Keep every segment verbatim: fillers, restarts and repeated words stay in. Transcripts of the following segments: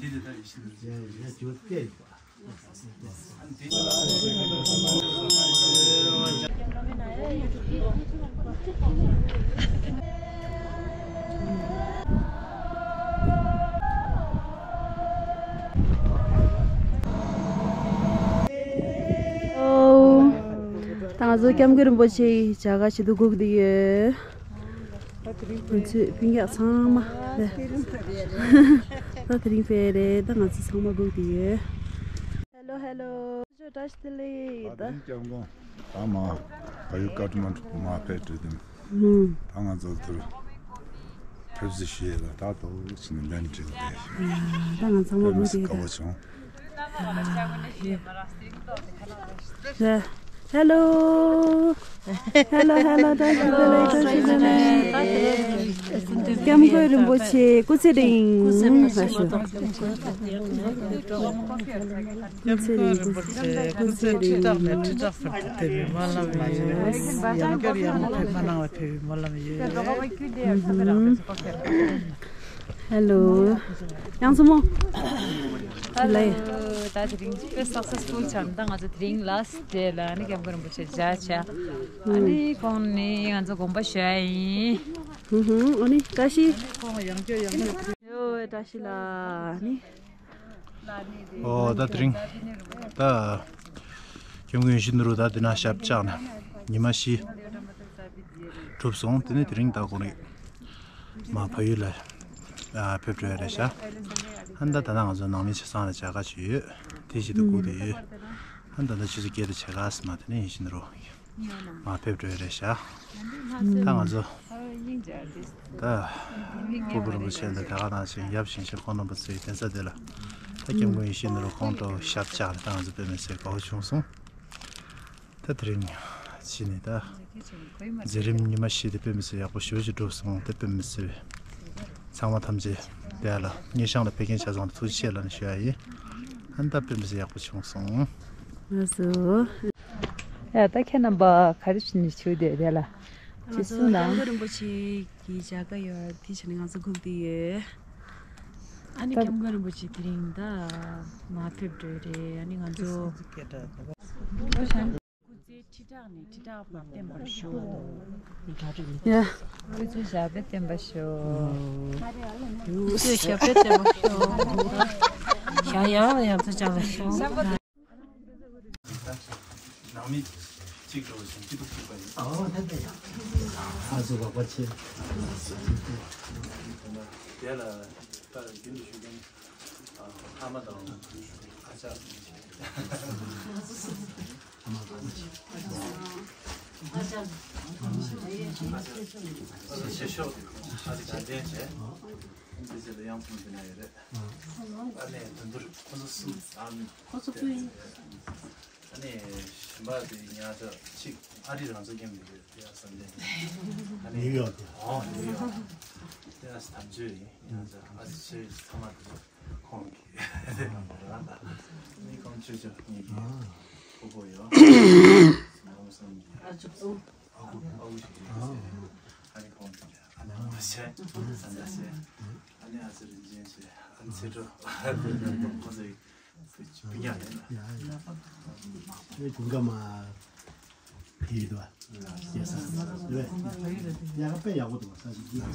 ད་ང་ཚོ་སྐྱབས་མགོན་རིན་པོ་ཆེའི་མཇལ་ཁ་བྱེད་དུ་སྒུག་བསྡད་ཡོད། ང་ཚོའི་སྤུན་ཀྱག་ཚང་མ་རེད། ད་དེ་རིང་ཕེབས་རེད། ད་ང་ཚོ་ཚང་མ་སྒུག་བསྡད་ཡོད། ཧེ་ལོ་ཧེ་ལོ། བཀྲ་ཤིས་བདེ་ལེགས། ད་དེ་རིང་སྐྱབས་མགོན་ད་མ་བལ་ཡུལ་ཀ་ཐ་མན་ཌུ་མ་ཕེབས་གྲོས་དོན། ཧུམ། ད་ང་ཚོ་དེར་ཕེབས་བསུ་ཞུ་ཡས་ལ་ད་དོ་ཞིག་ནས་ལན་འདྲི་ལ་བསྡད་ཡོད། ད་ང་ཚང་མ་དཔེ་མི་སྲིད་དགའ་པོ་བྱུང་། ཧེ་ལོ། ཧེ་ལོ་ཧེ་ལོ། བཀྲ་ཤིས་བདེ་ལེགས། བཀྲ་ཤིས་བདེ་ལེགས། སྐྱབས་མགོན་རིན་པོ་ཆེ་སྐུ་ཚེ་རིང་ལ་ཞུ། སྐུ་ཚེ་རིང་། སྐུ་ཚེ་རིང་། ཁྲི་ཕྲག་ནས་ཁྲི་ཕྲག་བར་དུ་བརྟན་པའི་སྨོན་ལམ་ཡོད། ཡང་བསྐྱར་ཡང་ཕེབས་མ་གནང་བའི་ཕེབས་པའི་སྨོན་ལམ་ཡོད། ཧེ་ལོ། ཡང་སོ་མོ། ཧེ་ལོ། ད་དེ་རིང་དཔེ་སག་སེ་སི་ཕུལ་ཆགས་ནས་ད་ང་ཚོ་དེ་རིང་ལ་སི་ཌེ་ལ་ནི་སྐྱབས་མགོན་རིན་པོ་ཆེ་མཇལ་བྱས། ཨ་ནི་ཁོང་ནི་ང་ཚོ་དགོངས་པ་ཞུ་ཡ་ཡིན། ཧུམ་ཧུམ། ཨ་ནི་བཀྲ་ཤིས། ཡོ་བཀྲ་ཤིས་ལ་ཨ་ནི། ཨོ་ད་དེ་རིང་ད་སྐྱབས་མགོན་ཡིད་བཞིན་ནོར་བུ་ད་འདི་ན་ཞབས་བཅགས་ནས་ཉི་མ་བཞི་གྲུབ་སོང་། དེ་ནས་དེ་རིང་ད་ཁོང་རེད། མ་ཕ་ཡུལ་ལ་ཨ་ཕེབས་འགྲོ་ཡ་རེད་ཤག་ཨ་ནི་ད་ད་ནང་ང་ཚོ་ནང་མི་ཆ་ཚང་ལ་མཇལ་ཁ་ཞུས་ཡོད། དེ་བཞིན་དུ་སྒུག་བསྡད་ཡོད། ཨ་ནི་ད་ད་ཆུ་ཚོད་བརྒྱད་དང་ཕྱེད་ཀ་ཙམ་ནང་དེ་ནས་ཡིད་བཞིན་ནོར་བུ་མ་ཕེབས་འགྲོ་ཡ་རེད་ཤག་ད་ང་ཚོ་ད་སྤོ་བོ་རིན་པོ་ཆེ་འདི་ད་ག་ནང་བཞིན་ཡབ་ཞིང་གཤེགས་ཁོང་རྣམ་པ་ཚོའི་གདན་ས་འདི་ལ་ད་སྐྱབས་མགོན་ཡིད་བཞིན་ནོར་བུ་ཁོང་ཁྲོ་ཞབས་བཅགས་ནས་ད་ང་ཚོ་དཔེ་མི་སྲིད་དགའ་བོ་བྱུང་སོང་། ད་དེ་རིང་ཕྱིན་ནས་ད་མཛད་རིམ་ཉི་མ་བཞི་དེ་དཔེ་མི་སྲིད་ཡག་པོ་ཞེ་པོ་ཅིག་གྲུབ་སོང་། དེ་དཔེ་མི་སྲིད་ཚང་མ་ཐམས་ཅད་དེ་ལ་སྙན་ཤང་ལ་ཕེབས་མཁན་ཆ་ཚང་ལ་ཐུགས་རྗེ་ཆེ་ལབ་ནས་ཞུ་ཡ་ཡིན། ཨ་ནི་ད་དཔེ་མི་སྲིད་ཡག་པོ་བྱུང་སོང་། ལགས་སོ། ཡ་ད་ཁྱེད་རྣམ་པ་ག་རེ་བྱས་ནས་བྱུང་བསྡད་དེ་ལ། ང་ཚོ་སྐྱབས་མགོན་རིན་པོ་ཆེ་གི་མཇལ་ཁ་ཡོད་རེད། དེ་བྱས་ནས་ང་ཚོ་སྒུག་བསྡད་ཡོད། ཨ་ནི་སྐྱབས་མགོན་རིན་པོ་ཆེ་དེ་རིང་ད་མ་ཕེབས་འགྲོ་རེད། ཨ་ནི་ང་ཚོ་སྐུ་ཚེ་ཁྲི་ཕྲག་ནས་ཁྲི་ཕྲག་བར་བརྟན་པར་ཤོག་ཡ། སྐུ་ཚེ་ཞབས་པད་བརྟན་པར་ཤོག་སྐུ་ཚེ་ཞབས་པད་བརྟན་པར་ཤོག་ཞག་ཡང་ཡང་དུ་བཅག་པར་ཤོག་ནང་མི་གཅིག་འགྲོ་བཞིན་སྐྱིད་སྡུག་ཐུག་པ་ཡིན། ཨོ་ད་ད་ཡ། ཨ་ཟུ་བ་པ་ཆེ། དེ་ལ་ད་རྒྱུན་དུ་ཞུ་མཁན་ཨ་ཕ་མ་དང་ཨ་ཅག་ཨ་ཅག་ཆེ་ཤོས་ཨ་ཅག་དགའ་ལྡན་བྱས། འདི་ཚོ་ལ་ཡང་ཕུང་འདི་ན་ཡོད་རེད། ཨ་ནི་དོན་དུ་ཁོ་ཚོ་གསུམ་ཨ་ནི་ཁོ་ཚོ་ཀུན། ཨ་ནི་གཞན་པ་དེ་ཉག་ཅག་གཅིག་ཨ་རི་རང་ཚོ་མཉམ་ཡོད་རེད། དེ་ཡང་བསམ་གཏན་ཨ་ནི་ནིའུ་ཡོག་དེ། ཨོ་ནིའུ་ཡོག་དེ་ཨ་སི་དམ་ཆོས་ཡིན། ཉག་ཅག་ཨ་སི་ཆོས་ཚང་མ་དེ་ཁོང་གི་ནི་ཁོང་ཆོས་ཆོས་ངེད་ཀྱི་ཕུ་བོ་ཡོད། ཨ་ཅག་གསུམ། ཨ་ཁུ་ཨ་ཁུ་ཞིག་རེད། ཨ་ནི་ཁོང་ཨ་ནི་ཨ་མ་ཆེ་ཨ་ནི་ཨ་ཆེ་ཨ་ནི་ཨ་ཆེ་རིན་ཆེན་ཆེ་ཨ་ནི་ཚེ་སྒྲོལ་ཁོང་ཚོ་ཡི་བུ་ཉག་ཡིན་ལ། ཡ་ཡ། ཨ་ནི་དགུན་ཁ་མ་ཕེབས་ཡོད་དོ། རྒྱལ་ས་རེད། ཡག་དཔེ་ཡག་པོ་འདུག་ས་ཞིག་ཡིན།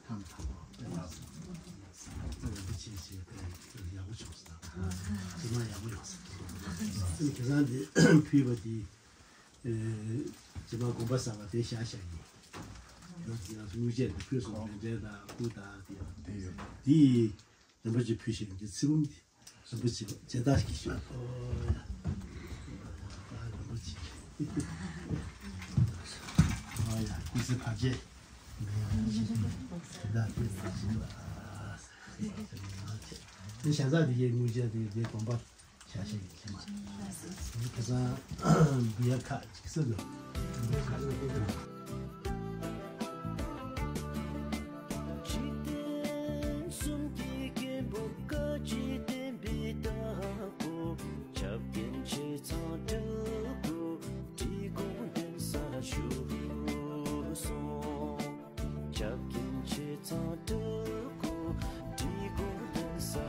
ཐང་ཐང་པོ་དཔེ་ལ་རིན་པོ་ཆེ་ཞེས་དཔེ་ཡག་པོ་བྱུང་སོང་། ཚང་མ་ཡག་པོ་ཡོང་སོང་། ཁྱེད་རང་འདི་ཕུལ་བ་འདི། རྗེས་མ་དགོངས་པ་ཟབ་པ་དེ་བཞག་བཞག་ཡིན། ང་ཚོ་དངུལ་ཆས་དང་ཕུལ་སོང་། རིན་བྲལ་དང་སྐུ་དང་དེ་ཡང་དེ་ཡོད། དེ་ཡི་རིན་པོ་ཆེ་ཕུལ་ཞིག་གི་ཚེ་བུམ་དེ་རིན་པོ་ཆེ་མཇལ་དར་གྱིས་ཞུ། ཨོ་ཡ། རིན་པོ་ཆེ། ཨོ་ཡ། སྐུ་ཚེ་བར་ཆད། མཇལ་དར་དེ་མ་ཞུ་ལ། དེ་བཞག་ས་དེ་ཡི་དངུལ་ཆས་དེ་དེ་དགོངས་པ། ཆ་ཤས་ཀྱི་ཁྱིམ། ཁ་སང་བུ་ཡ་ཁ་ཅིག་སྲིད་དུ། འཇིག་རྟེན་གསུམ་གྱི་མགོན་པོ་བཀའ་དྲིན་ལྡན་པའི་བདག་པོ། ཆབ་ཀྱི་ཆོས་ཚང་སྤྲུལ་སྐུ་ཁྲི་སྐོར་འདོན་ས་བཞུགས་སོང་། ཆབ་ཀྱི་ཆོས་ཚང་སྤྲུལ་སྐུ་ཁྲི་སྐོར་འདོན་ས་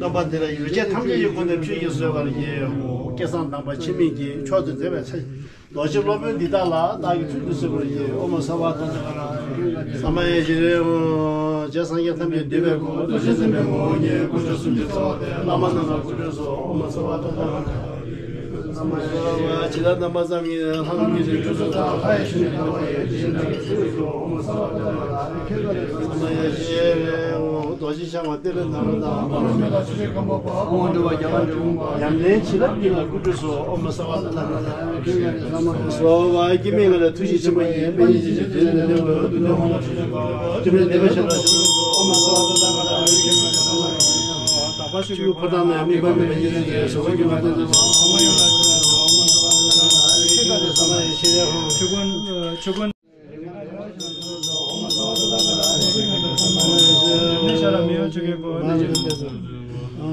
སྟོན་པ་འདི་ལ་ཡུལ་ཅན་ཐམས་ཅད་ཀྱི་སྒོ་ནས་ཆོས་ཀྱི་བཟོད་པར་བགྱིའོ། སྐལ་བཟང་དམ་པ་འཆི་མེད་ཀྱིས་མཆོག་ཏུ་མཛད་པའི་ཚེ། རྡོ་རྗེ་སློབ་དཔོན་འདི་དག་ལ། བདག་གིས་ཚུལ་དུ་གསོལ་བ་ཡི། ཨོཾ་སརྦ་ཏ་ཐཱ་ག་ར་ཨ་རི་ཧ་རྒྱལ་སྲས་སངས་རྒྱས་ཐམས་ཅད་འདུས་པའི་སྐུ། རྡོ་རྗེ་སེམས་དཔའི་ངོ་བོ་ཉིད། དཀོན་མཆོག་གསུམ་གྱི་རྩ་བ་སྟེ། བླ་མ་རྣམས་ལ་སྐུ་སྒྲུབ་སོ། ཨོཾ་སརྦ་ཏ་ཐཱ་ག་ར་ཨ་རི་ཧ་རྒྱལ་སྲས་སངས་རྒྱས་ཐམས་ཅད་འདུས་པའི་སྐུ། རྗེ་བདག་རྣམ་པ་ཙམ་གྱིས་ལྷ་རྣམས་ཀྱི་སྤྱི་བོའི་ཕྱོགས་སུ་དང་། ལྷ་ཡི་ཤིན་ཏུ་ནུས་པ་ཡོད། དེ་བཞིན་གཤེགས་པའི་སྤྱི་བོའི་ཕྱོགས་སུ། ཨོཾ་སརྦ་ཏ་ཐཱ་ག་ར་ཨ་རི་ཧ་རྒྱལ་སྲས་སངས་རྒྱས་ཐམས་ཅད་འདུས་པའི་སྐུ། རྡོ་རྗེ་འཆང་བ་ཏེ་ལོ་ནཱ་རོ་དང་། དཔའ་བོ་མི་ལ་ཆོས་འཁོར་གང་པ་པོ། ཨ་ཝ་འདྲ་བ་རྒྱལ་བ་འབྲི་གུང་པ། ཉམས་ལེན་བྱིན་རླབས་ཀྱིས་ལ་སྐུ་སྒྲུབ་སོ། ཨོཾ་སརྦ་ཏ་ཐཱ་ག་ར་ཨ་རི་ཧ་རྒྱལ་སྲས་སངས་རྒྱས་སོ། བ་སྐྱེ་མེད་ལྔ་ལ་ཐུགས་རྗེ་ཆེན་པོ་ཡིས། པཎ་ཉིད་རྗེ་བཙུན་འདི་ནི་འདས་པའི་འོག་ཏུ་འདས་པ་ལ་ཆོས་སྟོན་པ། སྐྱེ་མེད་བདེ་བར་གཤེགས་པ་ཞིག་ལ། ཨོཾ་སརྦ་ཏ་ཐཱ་ག་ར་ཨ་རི་ཧ་རྒྱལ་སྲས་སངས་རྒྱས་སོ། བདག་པ་ཆོས་ཀྱི་ཕོ་བྲང་ན་ཡང་། དམིགས་པ་མེད་པའི་སྙིང་རྗེ་ཡིས། བཟོད་པ་སྒོམ་པ་སྟེ། ཨོཾ་ཡོ་ལ་ཆོས་སོ། ཨོཾ་སརྦ་ཏ་ཐཱ་ག་ར་ཨ་རི་ཧ་རྒྱལ་སྲས་སངས་རྒྱས་ཤེས་རབ། ཆོས་ཀུན་ཆོས་ཀུན།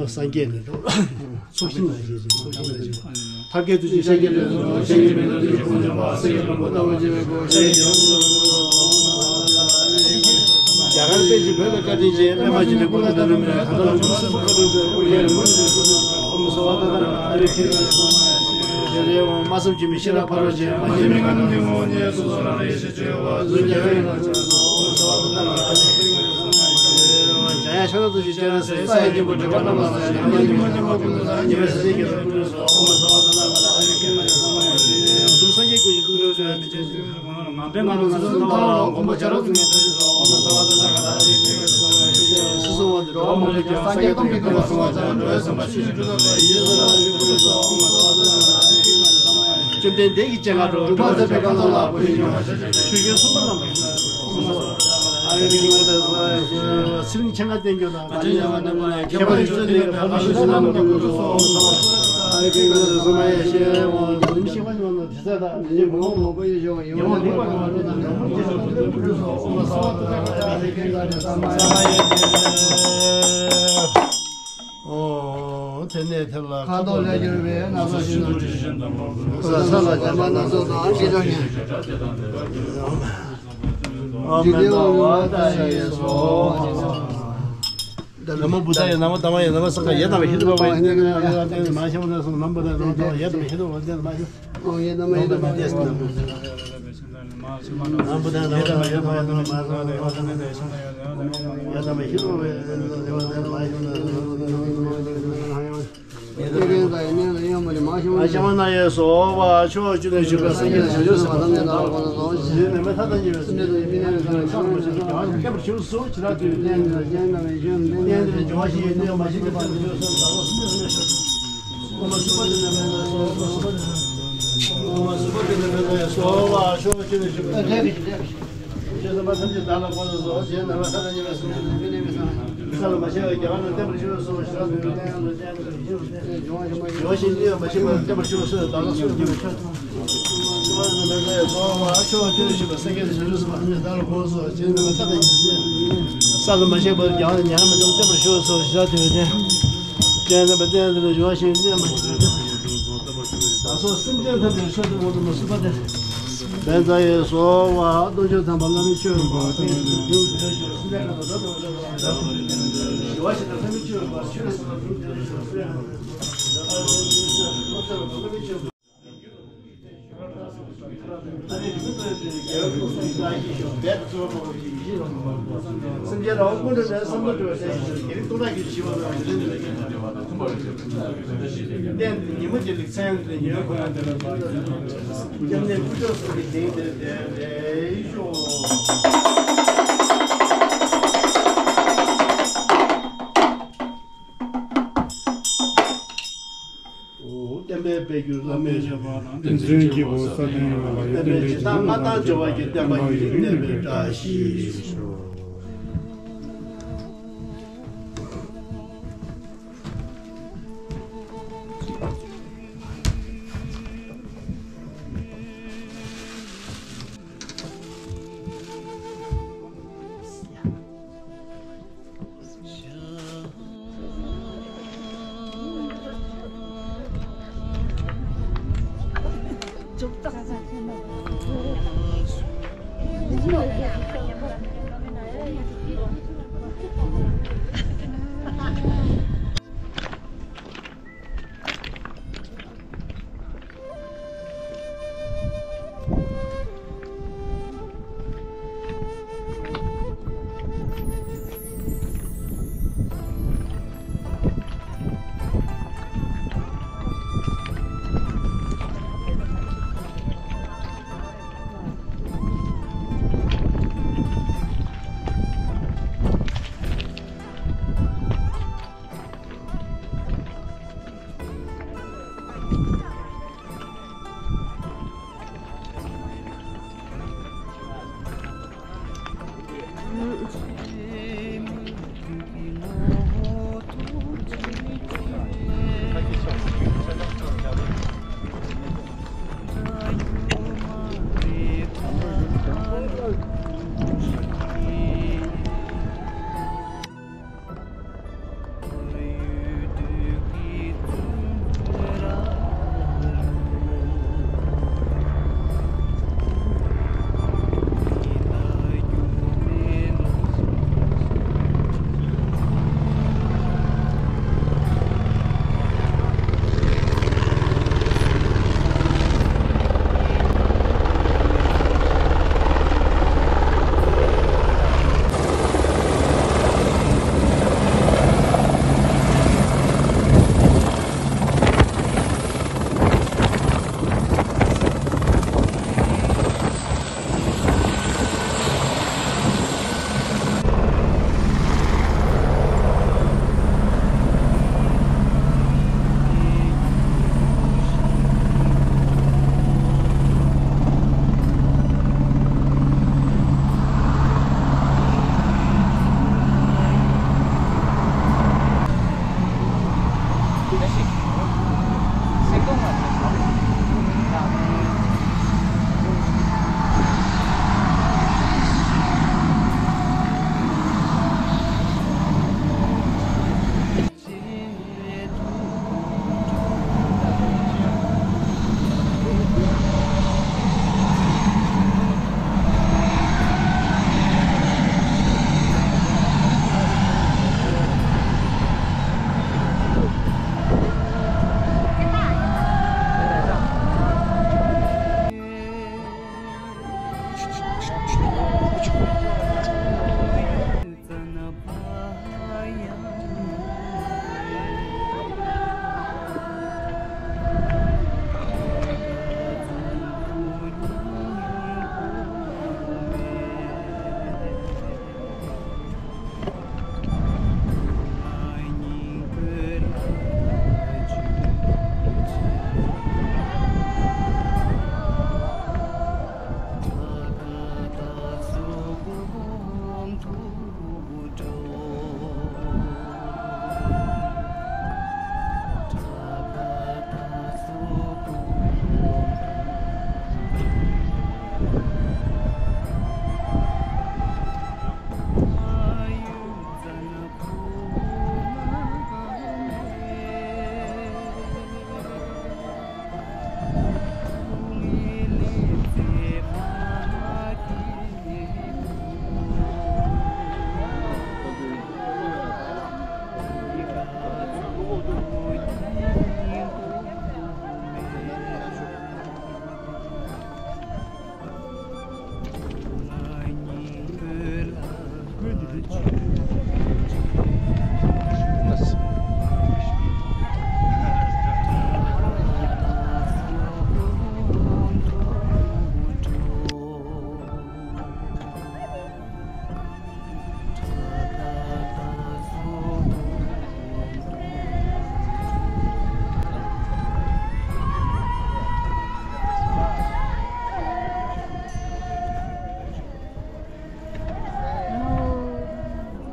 སངས་རྒྱས་ནི་ཚོགས་ཞིང་ལ་བཞེས་ཤིང་། ཐབས་མཁས་ཐུགས་རྗེ་ཤཱཀྱ་ཐུབ་པའི་ཚོགས་ཞིང་ལ་བཞེས། ཐབས་མཁས་ཐུགས་རྗེ་ཤཱཀྱ་ཐུབ་པའི་ཚོགས་ཞིང་ལ་བཞེས། རྒྱ་གར་པཎ་ཆེན་བོད་ལ་བཀའ་དྲིན་ཅན། པདྨ་འབྱུང་གནས་ཀུན་ལ་གདམས་ནས་མི་ལ་གང་དག་ལ་ཐུགས་སྲས་སུ་བཀའ་སྒྲུབ་པའི་དབུ་རྒྱན་ལ་མུ་སྟེགས་པ་ཀླུ་སྒྲུབ་པའི་དབུ་རྒྱན་ལ་མུ་སྟེགས་པ་ཀླུ་སྒྲུབ་པའི་དབུ་རྒྱན་ལ་སྨྲ་བསམ་འཆི་མེད་ཤེས་རབ་ཕ་རོལ་ཕྱིན། མ་སྐྱེས་མི་ཁ་ནམ་མཁའི་ངོ་བོ་ཉིད། སོ་སོ་རང་རིག་ཡེ་ཤེས་སྤྱོད་པ། གཟུགས་ཀྱི་དབྱིངས་ལ་ཆགས་སོ། ཨོཾ་སརྦ་ཏ་ཐཱ་ག་ར་ཨ་རི་ཧ་རྒྱལ་སྲས་སངས་རྒྱས། འཇམ་དབྱངས་ཕྱག་ན་རྡོ་རྗེ་སྤྱན་རས་གཟིགས། ས་ཡི་སྙིང་པོ་འགྲོ་བ་རྣམས་ལ། ཉི་མ་ཉི་མ་ཉི་མ་ཀུན་ཏུ་བཟང་། ཉི་མའི་གཟི་བརྗིད་ཀྱིས་ལ་བཀུག་སོ། ཨོཾ་སརྦ་ཏ་ཐཱ་ག་ར་ཨ་རི་ཧ་རྒྱལ་སྲས་སངས་རྒྱས། གསུང་སངས་རྒྱས་ཀུན་གྱི་སྐུ་ལུས་སུ། མི་ཕྱེད་སྲིད་པའི་ངང་པས་ང་རང་ཚོ་ཚོ་ཐོབ་པ་ལ། མགོན་པོ་བྱ་རོག་ཚུ་ངེས་ཐོབ་ཅི་སོ། ཨོཾ་སརྦ་ཏ་ཐཱ་ག་ར་ཨ་རི་ཧ་རྒྱལ་སྲས་སངས་རྒྱས། སྲིད་གསུམ་དབང་དུ་འགྲོ་བ་མང་པོ་ཀྱང་། སངས་རྒྱས་སྟོང་གི་སྐུ་ལ་གསོལ་བ་འཚལ། འགྲོ་བའི་བསམ་པ་ཆོས་བཞིན་འགྲུབ་པར་ཤོག། ཡིད་སེམས་ལ་རིག་པའི་སྐུ་ལུས་སུ། ཨོཾ་སརྦ་ཏ་ཐཱ་ག་ར་ཨ་རི་ཧ་རྒྱལ་སྲས་སངས་རྒྱས། སྒྲུབ་པ་མཛད་པའི་ཁམས་གསུམ་ལ། བུ་ཡི་ཉོན་མོངས་ཆོས་ཅན། ཆོས་སྐྱོན་གསུམ་པ་རྣམས་ཀྱི་ཆོས་སུ། ཨ་རི་ཀི་ཀི་ཚེ་རིང་ཆེ་བ་བསྟན་རྒྱུ་དང་། ཁྱད་པར་ཡོད་ཚུལ་དེ་ཡོད་པའི་ཕ་མ་ཞིག་ན་ནམ་མཁའ་ཀུན་ཏུ་སོང་། ཨ་རི་ཀི་ཀི་ཚེ་རིང་ཆེ་བ་ཡེ་ཤེས་དབང་། ཨོ། དེ་ནས་དེ་ལ་ཁ་དོག་ལས་གྱུར་པའི་སྣང་ས་བཞིན་དུ། ས་ས་ལ་བྱམས་པ་སྣ་ཚོགས་དང་། ཨ་མེན་ད་ཝ་ད་ཡེ་སོ། ན་མོ་བུདྡྷ་ཡེ། ན་མོ་དྷརྨ་ཡེ། ན་མོ་སངྒྷ་ཡེ། ཡེ་ན་མ་ཧི་རུ་བ་ཡེ། ན་མོ་ཡེ་ན་མ་ཧི་རུ་བ་ཡེ། ན་མ་ཧི་རུ། ཨོ་ཡེ་ན་མ་ཧི་རུ་བ་ཡེ། ན་མ་ཧི་རུ། ན་མ་ཧི་རུ་བ་ཡེ། ན་མ་ཧི་རུ། ཨ་ཞ་མ་ན་ཡེ་སོ། བ་ཕྱོགས་བཅུ་ནས་བཞུགས་པའི་སངས་རྒྱས་དང་བྱང་ཆུབ་སེམས་དཔའ་ཐམས་ཅད་བདག་ལ་གོང་དུ་བཟང་ཞིང་། ནམ་མཁའ་ཐལ་འགྱུར་བའི་སེམས་ཅན་དང་། ཡིད་མི་མངའ་བའི་ས་ལ་སངས་རྒྱས་ཀྱི་བསྟན་པ་ཆེན་པོ་ཞིག་ཏུ་འགྱུར་བར་ཤོག། ཞེས་སྨོན་ལམ་བཏབ་ནས། ཨོཾ་སུ་པ་ཏི་ནི་བྷེ་ཏ་ཡེ་སྭཱ་ཧཱ། ཨོཾ་སུ་པ་ཏི་ནི་བྷེ་ཏ་ཡེ་སྭཱ་ཧཱ། ཕྱོགས་བཅུ་ནས་བཞུགས་པའི་སངས་རྒྱས་སེམས་དཔའ་ཐམས་ཅད་བདག་ལ་གོང་དུ་བཟང་ཞིང་། ནམ་མཁའ་ཐལ་འགྱུར་བའི་སེམས་ཅན་དང་། ཡིད་མི་མངའ་བའི་ས་ལ་སངས་རྒྱས་ཀྱི་བསྟན་པ་ཆེན་པོ་ཞིག་ཏུ་འགྱུར་བར་ཤོག། ཞེས་སྨོན་ལམ་བཏབ་ནས། ཡོ་ཞིང་ལུས་མ་ཞིག་པར་བརྟན་པར་གྱུར་པ་སོགས་བདག་ལ་གསོལ་འདེབས་པར་ཤོག། ཨོཾ་སུ་པ་ཏི་ནི་བྷེ་ཏ་ཡེ་སྭཱ་ཧཱ། ཕྱོགས་བཅུ་ནས་བཞུགས་པའི་སངས་རྒྱས་དང་བྱང་ཆུབ་སེམས་དཔའ་ཐམས་ཅད་བདག་ལ་གོང་དུ་བཟང་ཞིང་། ནམ་མཁའ་ཐལ་འགྱུར་བའི་སེམས་ཅན་དང་། ས་ལ་མ་ཞིག་པར་ཉམས་ལེན་མི་འདོར་བརྟན་པར་ཤོག། ཞེས་སྨོན་ལམ་བཏབ་ནས། ཡོ་ཞིང་ལུས་མ་ཞིག་པར་བརྟན་པར་གྱུར་པ་སོགས་སེམས་ཅན་ཐམས་ཅད་ཀྱི་ཆོས་སུ་འོང་དུ་མ་སུ་པ་ཏི་ནི་བྷེ་ཏ་ཡེ་སྭཱ་ཧཱ། སྟོང་ཆོས་དམ་པ་བླ་མའི་ཆོས་འཁོར་ཏིང་ངེ་འཛིན་ཆོས་སེམས་ཅན་ཐམས་ཅད་ཐོབ་པར་ཤོག། ཞི་བ་ཞིང་བདག་བསམ་པའི་ཆོས་འཁོར་ཆོས་སེམས་ཅན་ཐམས་ཅད་ཐོབ་པར་ཤོག། སེམས་ཅན་རང་དབང་ཀུན་བྲལ་ནས། བསམ་དོན་འགྲུབ་པའི་སྲས་ཀྱི་ཕྱིར། དགེ་ལེགས་སྟོང་ཕྲག་གིས་བྱིན་པ་དང་། རིགས་ལྡན་ཉོན་མོངས་པའི་སྐྱོན་དང་བྲལ་བ་དང་། མཐུན་པར་ཤེས་པའི་སྟོན་པ་ཉིད་ཀྱི་ལུས་ལ་ཉེ་བར་བསྟེན་ནས། ཉེ་བར་གོང་བ་འདི་ལ་ཕྱག་འཚལ་ལོ། སྐྱབས་གནས་ཉི་མ་དེ་ལ་ཚེ་ཡང་དུ་ཉེ་བར་གོང་བ་འདི་ལ། སྐྱབས་གནས་དཀོན་མཆོག་གསུམ་གྱི་དེང་འདིར་བསྟན་པའི་ཤོག། བསྟན་པའི་དཔལ་གྱུར་བླ་མེད་ཤོག། བསྟན་འཛིན་སྐྱེས་བུ་ས་སྟེང་ཡོངས་ལ། བསྟན་པའི་སྤྱི་དང་མངའ་ཐང་འབྱོར་བར་གྱུར། བསྟན་པ་ཡུན་རིང་གནས་པའི་བཀྲ་ཤིས་ཤོག།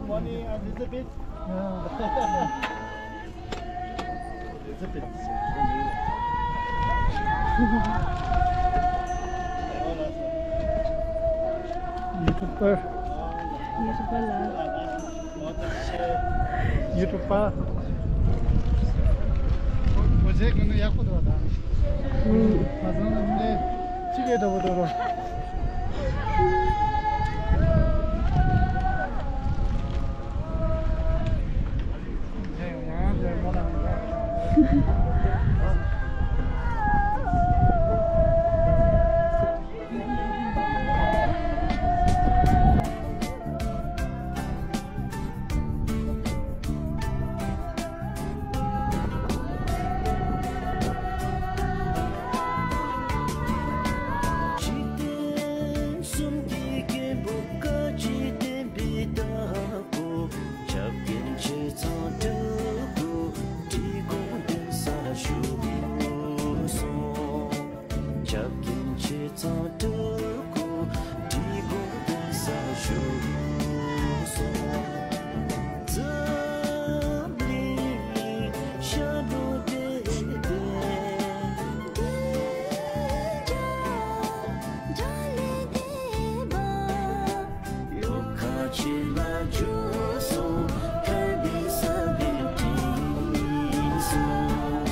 Morning, Elizabeth. Elizabeth. YouTuber. YouTuber ལ། YouTuber. འོ་ཟེར་གི་ནི་ཡག་པོ་འདུག་ད། ཨུམ། ཁ་སང་ལ་འདི་ཅི་གེ་འདྲ་པོ་འདུག་རོ། འཇིག་རྟེན་གསུམ་གྱི་མགོན་པོ་བཀའ་དྲིན་ལྡན་པའི་བདག་པོ། ཆབ་ཀྱི་ཆེ་ཚང་སྤྲུལ་སྐུ་འབྲི་གུང་གདན་སར་བཞུགས་སོང་། ཆབ་ཀྱི་ཆེ་ཚང་སྤྲུལ་སྐུ་འབྲི་གུང་གདན་སར་བཞུགས་སོང་། འཛམ་གླིང་ཤར་ནུབ་བདེ་ལྡན། བདེ་འཇགས་དགྲ་ལས་འདས་པ། ལོ་ཁ་ཆེ་ལ་བྱོན་སོང་། ཐར་པའི་ས་བོན་སྤྲིན་སོང་།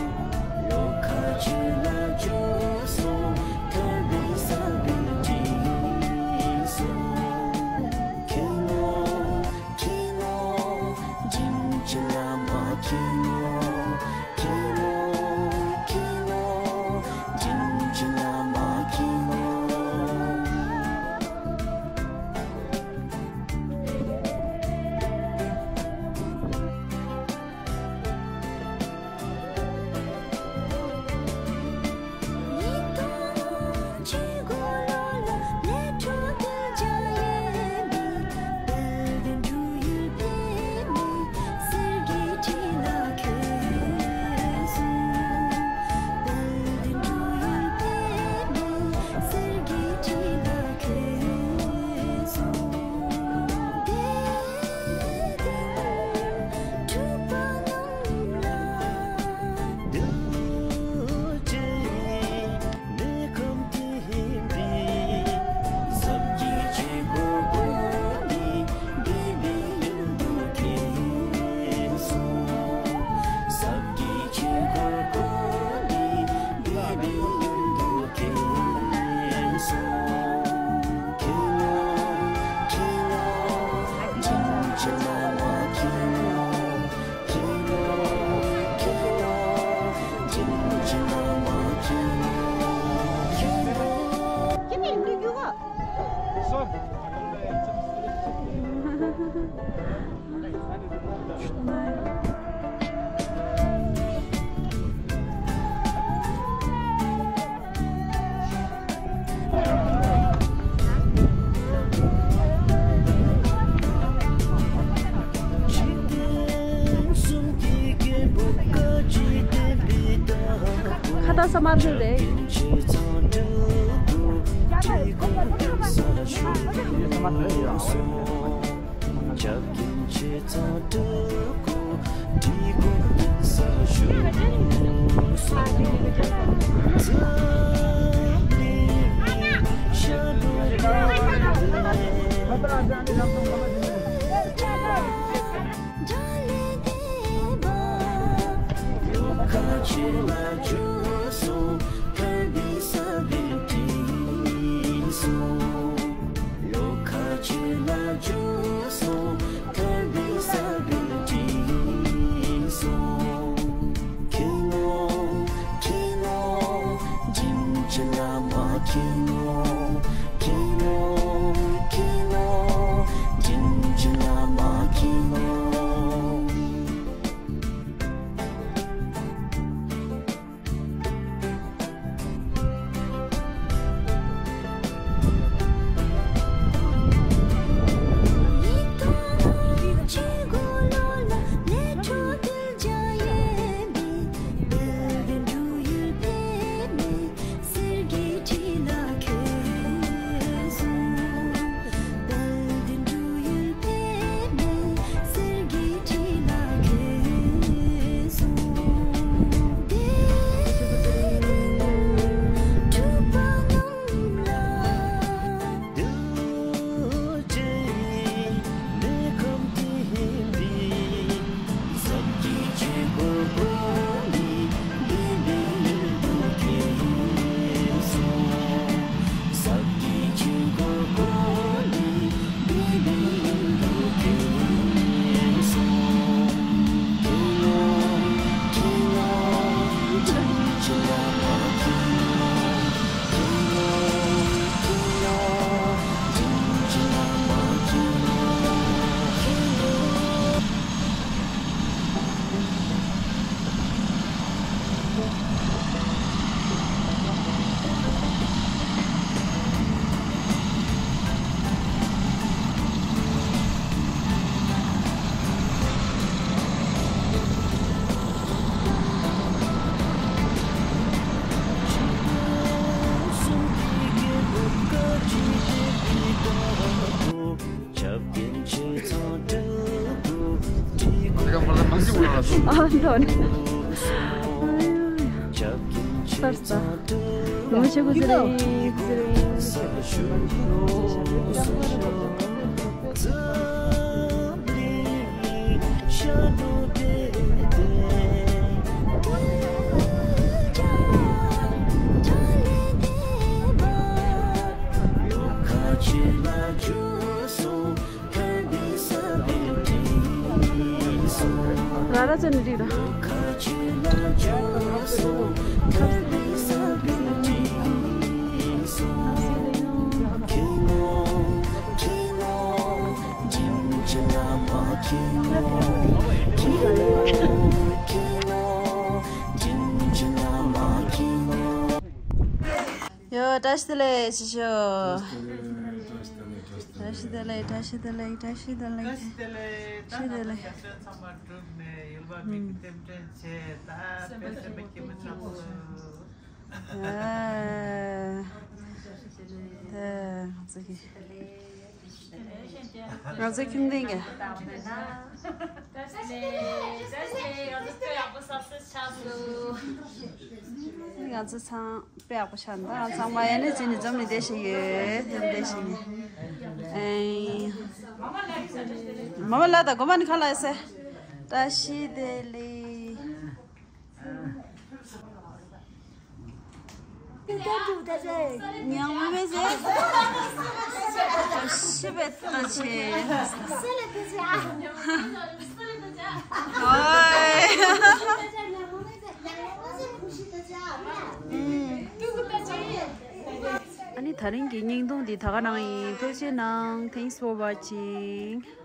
ལོ་ཁ་ཆེ་ལ་བྱོན་སོང་། ཐར་པའི་ས་བོན་སྤྲིན་སོང་། མཁྱེན་ནོ། མཁྱེན་ནོ། དྲིན་ཅན་བླ་མ་མཁྱེན་ནོ། མཁྱེན་ནོ། མཁྱེན་ནོ། དྲིན་ཅན་བླ་མ་མཁྱེན་ནོ། ཁ་ཏ་ས་མ་ཐུ་རེད། ལོ་ཁ་ཆེ་ལ་བྱོན་སོང་། ཐར་པའི་ས་བོན་སྤྲིན་སོང་། མཁྱེན་ནོ། མཁྱེན་ནོ། དྲིན་ཅན་བླ་མ་མཁྱེན་ནོ། མཁྱེན་ནོ། མཁྱེན་ནོ། དྲིན་ཅན་བླ་མ་ ཨ་འདོན། སར་ས་ངོ་ཤེས་གོ་ཟེར་རེད། ར་ར་ཅན་རི་ར། ཡོ། བཀྲ་ཤིས་བདེ་ལེགས་ཞུ་ཞུ། བཀྲ་ཤིས་བདེ་ལེགས། བཀྲ་ཤིས་བདེ་ལེགས། བཀྲ་ཤིས་བདེ་ལེགས། བཀྲ་ཤིས་བདེ་ལེགས། བཀྲ་ཤིས་བདེ་ལེགས། ད་ང་ཚོ་ཚང་མ་འགྲུབ་ནས་ཡུལ་པ་མི་གི་རྟེན་འབྲེལ་བྱས། ད་དཔེ་སེམས་པ་སྐྱིད་པོ་ཚང་མ། ད་ང་ཚོ་གི། ང་ཚོ་ཁྱིམ་སྡེ་གི། ང་ཚོ་ཚང་དཔེ་ཡག་པོ་ཆགས་འདུག་ཚང་མ་ཡ་ནས་ཅི་ནས་འཛོམས་ནས་བསྡད་བཞིན་ཡོད། བསྡད་བཞིན་ཡོད། ཨེ། མ་མ་ལ་དང་གོ་མ་ནི་ཁ་ལ་ཨེ་སེ། བཀྲ་ཤིས་བདེ་ལེགས། ཉང་མེ་ཟེར། ཤི་བེ་ཏ་ཆེ། ཨོའི། ཨ་ནི་ད་རིང་གི་བརྙན་ཐུང་འདི་ད་ག་ནང་ཡིན། ཐུགས་རྗེ་གནང་། Thanks for watching.